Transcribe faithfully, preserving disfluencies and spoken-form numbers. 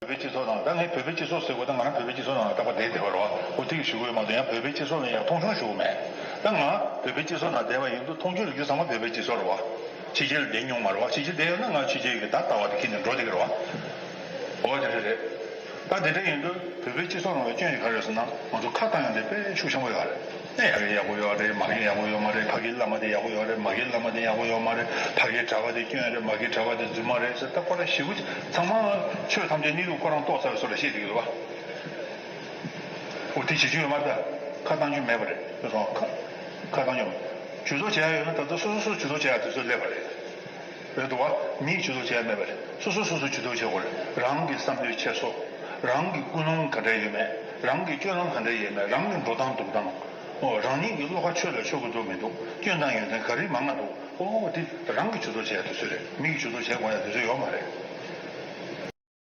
བོད་པའི་སྤྱི་ཚོགས་ནང་ད་ངས་བོད་པའི་སྤྱི་ཚོགས་ཟེར་དགོས་ད་ང་རང་བོད་པའི་སྤྱི་ཚོགས་ནང་ལ་རྟག་པར་བསྡད་བསྡད་པ་རེད་བ། འོ་དེ་གི་ཞུ་དགོས་མ་གཏོགས་ཡང་བོད་པའི་སྤྱི་ཚོགས་ནང་ཡང་མཐོང་ཆུང་ཞུ་གི་མེད། ད་ང་བོད་པའི་སྤྱི་ཚོགས་ནང་བསྡད་པ་ཡིན་དུས་མཐོང་ཆུང་ལབ་རྒྱུ་ཚང་མ་བོད་པའི་སྤྱི་ཚོགས་རེད་བ། ཕྱི་རྒྱལ་ལ་བསྡད་མྱོང་མ་རེད་བ། ཕྱི་རྒྱལ་བསྡད་ཡོད་ན་ང་ཕྱི་རྒྱལ་གྱི་ད་ལྟ་བ་དེ་ཁྱེར་ནས་འགྲོ་བསྡད་ཀྱི་རེད་བ། འོ་དེ་འདྲ་རེད། ད་དེ་འདྲ་ཡིན་དུས་བོད་པའི་སྤྱི་ཚོགས་ནང་ལ་སྐྱོན་ཞིག་ག་རེ་རེད་ཟེར་ན་ང་ཚོ་ཁ་བཏང་ཡག་དེ་དཔེ་ཤུགས་ཆེན་པོ་ཡོད་རེད། ཨེ་ཡ་གི་ཡག་པོ་ཡོད་རེད། མ་གི་ཡག་པོ་ཡོད་མ་རེད། ཕ་གིའི་བླ་མ་དེ་ཡག་པོ་ཡོད་རེད། མ་གིའི་བླ་མ་དེ་ཡག་པོ་ཡོད་མ་རེད། ཕ་གིའི་གྲྭ་པ་དེ་སྐྱོན་རེད། མ་གིའི་གྲྭ་པ་དེ་རྫུན་མ་རེད་ཟེར། ད་ཁོ་རང་ཞེ་པོ་ཚང་མ་ཆོས་ཐམས་ཅད་གནས་ལུགས་ཁོ་རང་རྟོགས་ཚར་བའི་བཟོ་འདྲ་བཤད་བསྡད་ཀྱི་འདུག་བ། འོ་དེ་བྱེད་རྒྱུ་ཡོད་མ་རེད། ཁ་བཏང་རྒྱུ་མེད་པ་རེད། ཁ་ཁ་བཏང་རྒྱུ་ཇུས་གཏོགས་བྱེད་ཡ་ཡོད་ན་ད་ལྟ་སོ་སོ་སོ་ཇུས་གཏོགས་བྱེད་ཡ་དུས་ཚོད་སླེབས་པ་རེད། རེད་འདུག་བ། མིས་ཇུས་གཏོགས་བྱེད་ཡ་མེད་པ་རེད། སོ་སོ་སོ་སོ་ཇུས་གཏོགས་བྱེད་དགོས་རེད། རང་གི་བསམ་བློའི་འཁྱེར་སོ། རང་གི་ཀུན་སློང་ག་འདྲ་ཡོད་མེད། རང་གི་སྤྱོད་ལམ་ག་འདྲ་ཡོད་མེད། རང་གི་འགྲོ་སྟངས་འདུག་སྟངས། ཨོ་རང་ཉིད་ཀྱི་བློ་ཁ་ཆོད་ལ་ཆོད་ཀྱི་འདུག་མི་འདུག་སྐྱོན་དང་ཡོན་ཏན་ག་རེ་མང་ང་འདུག་ཨོ་དེ་རང་གི་ཇུས་གཏོགས་བྱེད་ཡ་དུས་ཚོད་རེད། མི་གི་ཇུས་གཏོགས་བྱེད་དགོས་ཡ་དུས་ཚོད་ཡོད་མ་རེད།